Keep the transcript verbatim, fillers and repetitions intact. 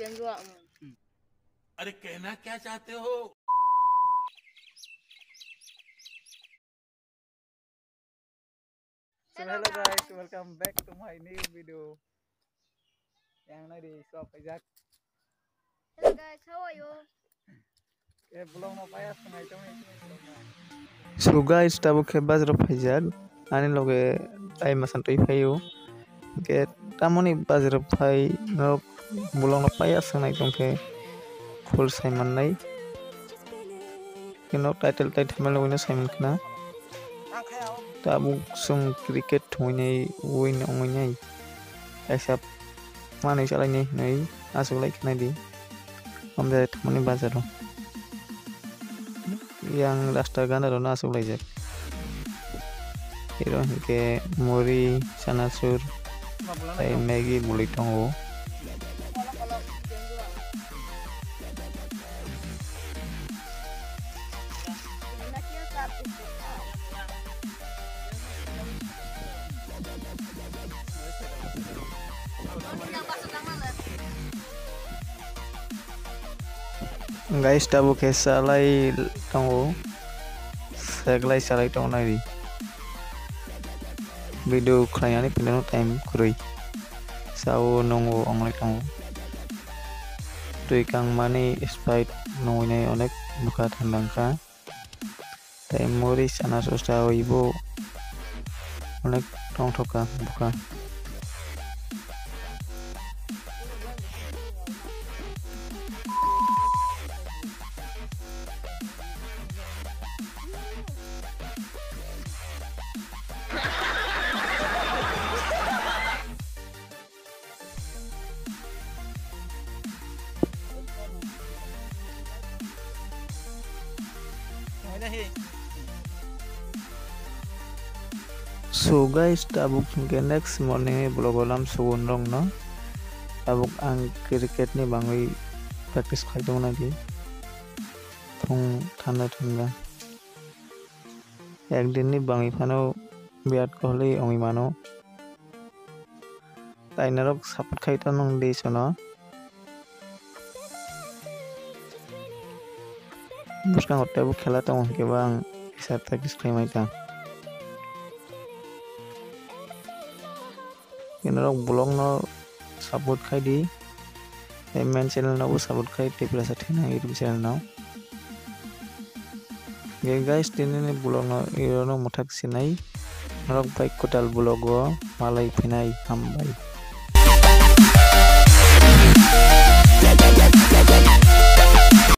Yang dua, mm. अरे कहना क्या चाहते हो? So hello guys, welcome back to my new video. Yang nai di so paijak. Hello guys, how are you? Eh, vlog no paya sungai tong. So guys, tabuk khe bazar paijak. Ani loge tai masan twi phaio. Ke tamoni bazar phai no vlog no paya sungai tong khe full sai mannai. Keno title tai thaima logino saiman khna. Tabuk chwng cricket thwngwi nai win wngwi nai. Kaisa manwi chalai nai hinwi achuk lai khna di. Hamjai thangmani bazaro. Yang rasta gana rono achuk laijak. Iro hinkhe muri, chanachur, tei Maggi bwlwi tongo. Guys, tabuk khe salai tongo, seglai salai tongo nai di. Video khlainani philano time kwrwi. Sao nungo onglai tongo. Twi kangmani Sprite nungwi nai onek bwkha thangdang kha. Tei muri chanachur chawi bo onek tongthok kha bwkha. So guys, tabuk hinkhe next morning ni vlog o lam sugun rok no. Tabuk ang cricket ni bangwi practice khai tongo nai di. Thung thanda thanda. Ekdin ni bangwi phano Virat Kohli wngwi mano. Tai norok support khai tongo di sono. Bwskango teibo khela tongo hinkhe bo ang kisa practice khlai mai tang. Norok vlog no support khai di. Tei main channel no bo support khai, Tiprasa Thina YouTube channel no. Ge guys, tini ni vlog no iro no mwthak sinai. Norok bai kwtal vlog o malai phinai, hambai.